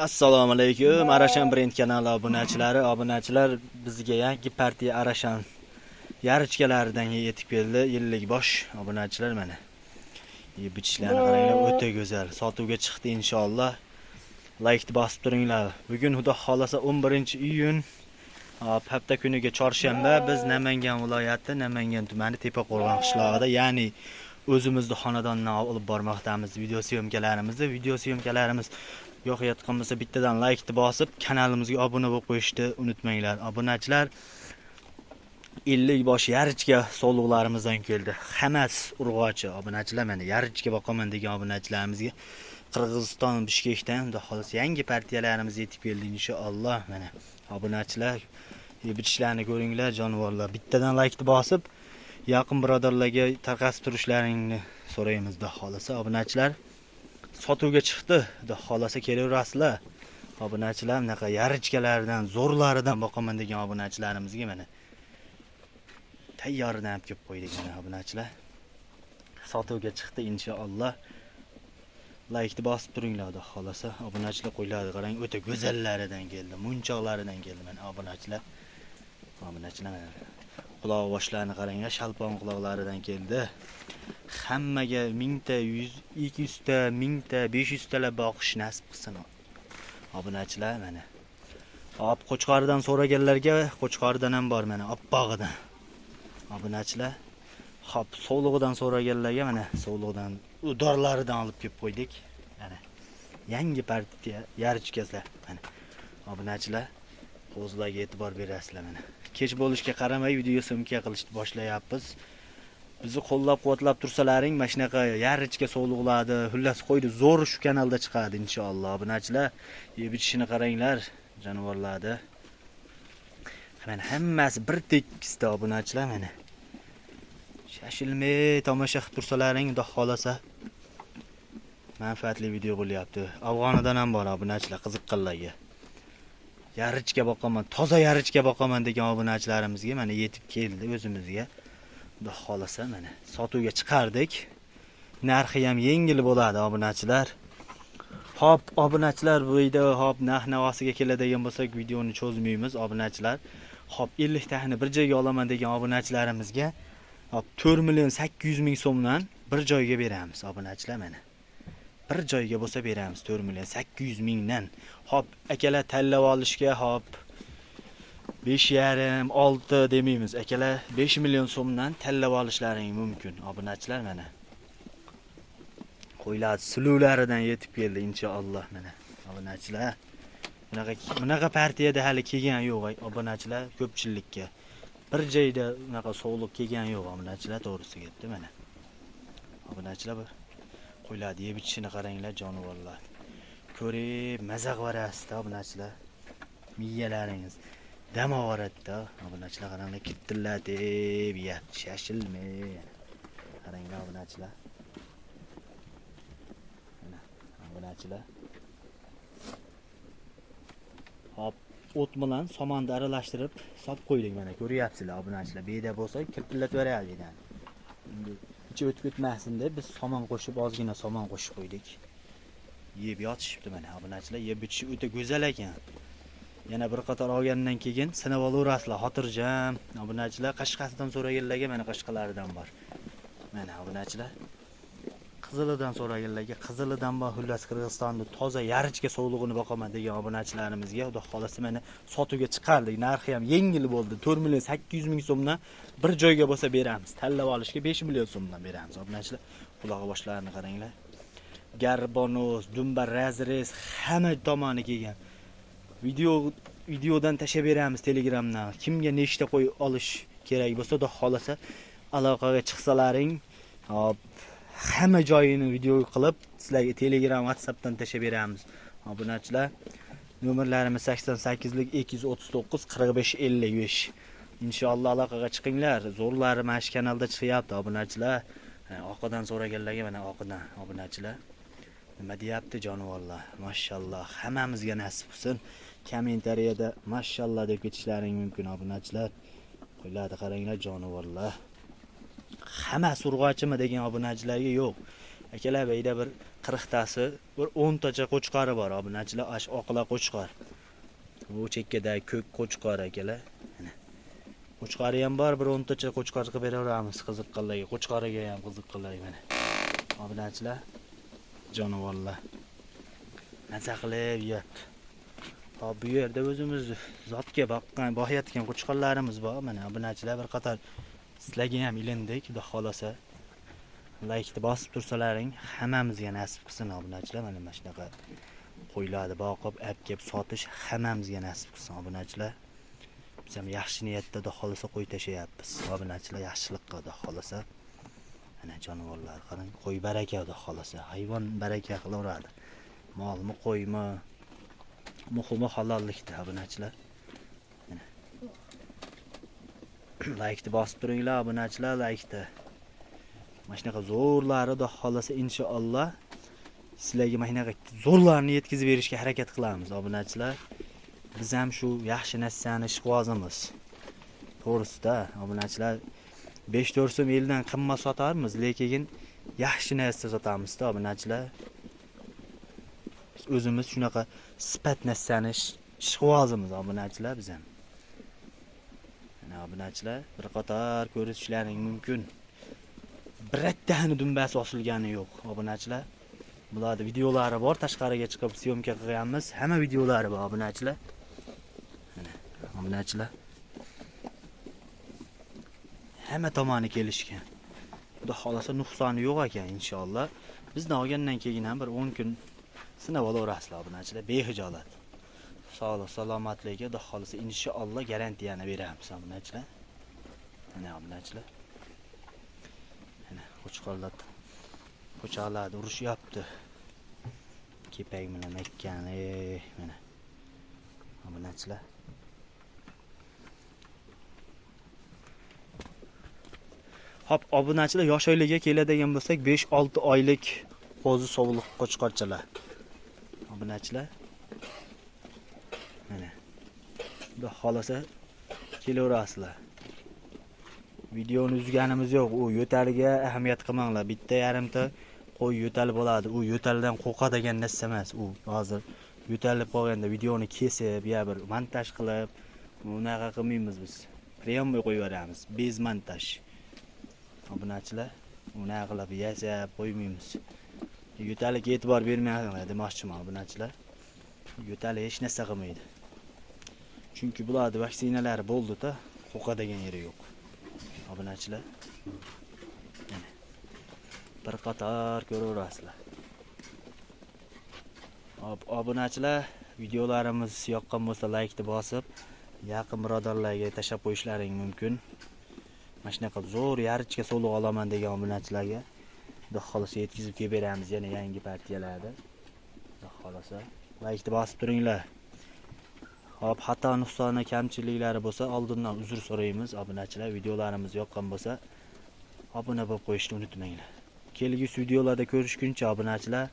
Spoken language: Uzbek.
Assalomu alaykum, Arashan brend kanali obunachilari. Obunachilar, bizga yangi partiya Arashan yarichkalaridan yetib keldi. Yillik bosh obunachilar mana. Yeb ichishlarini qaranglar, o'ta go'zal. Sotuvga chiqdi inshaalloh. Like bosib turinglar. Bugun Xudo xolasa 11-iyun, hop, hafta kuniga chorshanba, biz Namangan viloyati, Namangan tumani Tepaqo'rg'on qishlog'ida, ya'ni o'zimizni xonadondan olib bormoqdamiz video syomkalarimizni. Video syomkalarimiz yoqayotgan bo'lsa, bittadan like bosib, kanalimizga obuna bo'lib qo'yishni unutmanglar. Obunachilar, 50 bosh yarichka sovliqlarimizdan keldi. Hammasi urg'ochi. Obunachilar, mana yarichka boqaman degan obunachilarimizga Qirg'iziston Bishkekdan Xudo xohlasa yangi partiyalarimiz yetib keldi inshaalloh. Mana obunachilar, yeb ichishlarini ko'ringlar, jonivorlar. Bittadan like bosib, yaqin birodarlarga tarqatib turishlaringni so'raymiz Xudo xohlasa. Obunachilar, sotuvga chiqdi. Xudo xohlasa kelaverasizlar. Obunachilar, bunaqa yarichkalardan, zo'rlaridan boqaman degan obunachilarimizga mana tayyoridan olib kelib qo'ydik mana obunachilar. Sotuvga chiqdi inshaalloh. Laykni bosib turinglar Xudo xohlasa. Obunachilar, qo'ylarni qarang, o'ta go'zallaridan keldi, munchoqlaridan keldi mana obunachilar. Obunachilar, mana quloq boshlarini qaranglar, shalpon quloqlaridan keldi. Hammaga mingta, 100, 200 ta, 1000 ta, 500 talab boqish nasib qilsin. Obunachilar, mana. Hop, qo'chqoridan so'raganlarga qo'chqoridan ham bor mana, oppog'idan. Obunachilar, hop, sovlig'idan so'raganlarga mana sovlig'idan, udorlaridan olib kelib qo'ydik. Mana yangi partiya yarichkazlar mana. Obunachilar, qo'zlarga e'tibor berasizlar mana. Kech bo'lishiga qaramay video syomka qilishni boshlayapmiz. Bizni qo'llab-quvvatlab tursalaring, mana shunaqa yarichka sovliqlarni, xullas qo'ydi, zo'r shu kanalda chiqadi inshaalloh. Obunachilar, yeb ichishini qaranglar jonivorlarni. Mana hammasi bir tekisda obunachilar mana. Shashilmay tomosha qilib tursalaring, Xudo xolasa manfaatli video bo'lyapti. Afg'onidan ham bor obunachilar, qiziqqanlarga. Yarichka boqaman, toza yarichka boqaman degan obunachilarimizga mana yetib keldi o'zimizga. Xudo xolasa mana sotuvga chiqardik. Narxi ham yengil bo'ladi obunachilar. Hop, obunachilar, bu video hop narx navosiga keladigan bo'lsak, videoni cho'zmaymiz obunachilar. Hop, 50 tani bir joyga olaman degan obunachilarimizga hop 4 million 800 ming so'mdan bir joyga beramiz obunachilar mana. Bir joyga bo'lsa beramiz 4 million 800 mingdan. Hop, akalar, tanlab olishga hop 5,5 6 demaymiz. Akalar, 5 million so'mdan tanlab olishlaring mumkin obunachilar mana. Qo'ylar suluvlaridan yetib keldi inshaalloh mana obunachilar. Bunaqa partiyada hali kelgan yo'q obunachilar ko'pchilikka. Bir joyda bunaqa sovliq kelgan yo'q obunachilar, to'g'risi gapda mana. Obunachilar, bir qo'ylarni yeb ichishini qaranglar jonivorlar. Ko'rib maza qilaverasizda obunachilar. Miyalaringiz dam oladi-da obunachilar, qaranglar, kittillatib yeyapti shashilmay. Qaranglar obunachilar. Mana obunachilar. Hop, o't bilan somonni aralashtirib solib qo'ydik mana, ko'ryapsizlar obunachilar. Bu yerda bo'lsa kirtillatib beradi yani. Endi ichi o'tib ketmasin deb biz somon qo'shib, ozgina somon qo'shib qo'ydik. Yeb yotishibdi mana obunachilar. Yeb ichishi o'ta go'zal ekan. Yana bir qator olgandan keyin sinab olaverasizlar, xotirjam. Obunachilar, qashqasidan so'raganlarga mana qashqalaridan bor. Mana obunachilar. Qizilidan so'raganlarga qizilidan bor. Xullas, Qirg'izistonni toza yarichka sovlig'ini boqaman degan obunachilarimizga Xudo xolasa mana sotuvga chiqardik. Narxi ham yengil bo'ldi. 4 million 800 ming so'mdan bir joyga bo'lsa beramiz. Tanlab olishga 5 million so'mdan beramiz. Obunachilar, qulog'i boshlarini qaranglar. Garbonos, dumba razrez hamma tomoni kelgan. Videodan tashlab beramiz Telegramdan. Kimga nechta qo'y olish kerak bo'lsa, Xudo xolasa aloqaga chiqsalaring, hop, hamma joyini video qilib sizlarga Telegram, WhatsAppdan tashlab beramiz. Obunachilar, nomerlarimiz 88 239 45 55. Inshaalloh aloqaga chiqinglar. Zo'rlari mana shu kanalda chiqyapti obunachilar. Oqidan so'raganlarga mana oqidan obunachilar. Nima deyapti jonivorlar? Mashalloh, hammamizga nasib qilsin. Kommentariyada mashalloh deb ketishlaring mumkin obunachilar. Qo'ylarni qaranglar jonivorlar. Hammasi urg'ochimi degan obunachilarga yo'q. Akalar, bu yerda bir 40 tasi, bir 10 tacha qo'chqori bor obunachilar, ash oqla qo'chqor. Bu chekkadagi ko'k qo'chqor akalar. Mana. Qo'chqori ham bor, bir 10 tacha qo'chqor qilib beraveramiz qiziqqanlarga. Qo'chqoriga ham qiziqqanlarga mana. Obunachilar, jonivorlar maza qilib yeyapti. Hop, bu yerda o'zimiz zotga boqqan, boqayotgan qo'chqorlarimiz bor. Mana obunachilar, bir qator sizlarga ham ilindik, Xudo xolasa. Laykni bosib tursalaring hammamizga nasib qilsin obunachilar. Mana shunaqa qo'ylarni boqib, olib kelib sotish hammamizga nasib qilsin obunachilar. Biz ham yaxshi niyatda Xudo xolasa qo'y tashlayapmiz obunachilar, yaxshilikqa Xudo xolasa. Mana jonivorlar qarang, qo'y baraka Xudo xolasa, hayvon baraka qilaveradi. Molmi, qo'ymi, muhimi halollikda obunachilar. Mana. Laykni bosib turinglar obunachilar, laykni. Mana shunaqa zo'rlari Xudo xolasa inshaalloh sizlarga mana shunaqa zo'rlarni yetkazib berishga harakat qilamiz obunachilar. Biz ham shu yaxshi narsani ishqibozimiz. To'g'risida obunachilar, 5-4 so'm eldan qimmat sotarmiz, lekin yaxshi narsa sotamizda obunachilar. Biz o'zimiz shunaqa sifat narsani ishqibozimiz obunachilar biz ham. Mana obunachilar, bir qator ko'rishlaring mumkin. Birortani dumbasi osilgani yo'q obunachilar. Bularda videolari bor, tashqariga chiqib syomka qilganmiz. Hamma videolari bor obunachilar. Mana obunachilar. Hamma tomoni kelishgan. Xudo xolasa nuqsoni yo'q ekan inshaalloh. Bizni olgandan keyin ham bir 10 kun sinab olaverasizlar obunachilar, behijolat. Sog'lik, salomatlikka Xudo xolasa inshaalloh garantiyani beramiz obunachilar. Mana obunachilar. Mana qo'chqorlar ko'chalarda urushyapti. Kepak bilan makkani, mana. Obunachilar. Hop, obunachilar, yosh oyligiga keladigan bo'lsak, 5-6 oylik qo'zi sovliq qo'chqorchalar. Obunachilar. Mana. Xudo xolasa kelaverasizlar. Videoni uzganimiz yo'q. U yo'taliga ahamiyat qilmanglar. Bitta yarimta qo'y yo'tal bo'ladi. U yo'taldan qo'rqadigan narsa emas. U hozir yo'talib qolganda videoni kesib, ya bir montaj qilib, unaqa qilmaymiz biz. Priyomga qo'yib yuboramiz, bez montaj. Obunachilar, unaqa qilib yasab qo'ymaymiz. Yo'taliga e'tibor bermanglar demoqchiman obunachilar. Yo'tali hech narsa qilmaydi. Chunki bularda vaksinalari bo'ldi-da, qo'rqadigan yeri yo'q. Obunachilar, mana bir qator ko'raverasizlar. Hop, obunachilar, videolarimiz yoqqan bo'lsa laykni bosib, yaqin birodarlarga tashlab qo'yishlaring mumkin. Mana shunaqa zo'r yarichka so'liq olaman degan obunachilarga Xudo xolasa yetkazib kelib beramiz yana yangi partiyalarda. Xudo xolasa laykni bosib turinglar. Hop, xato nuqsoni kamchiliklari bo'lsa oldindan uzr so'raymiz obunachilar. Videolarimiz yoqqan bo'lsa obuna bo'lib qo'yishni unutmanglar. Kelgusi videolarda ko'rishguncha obunachilar,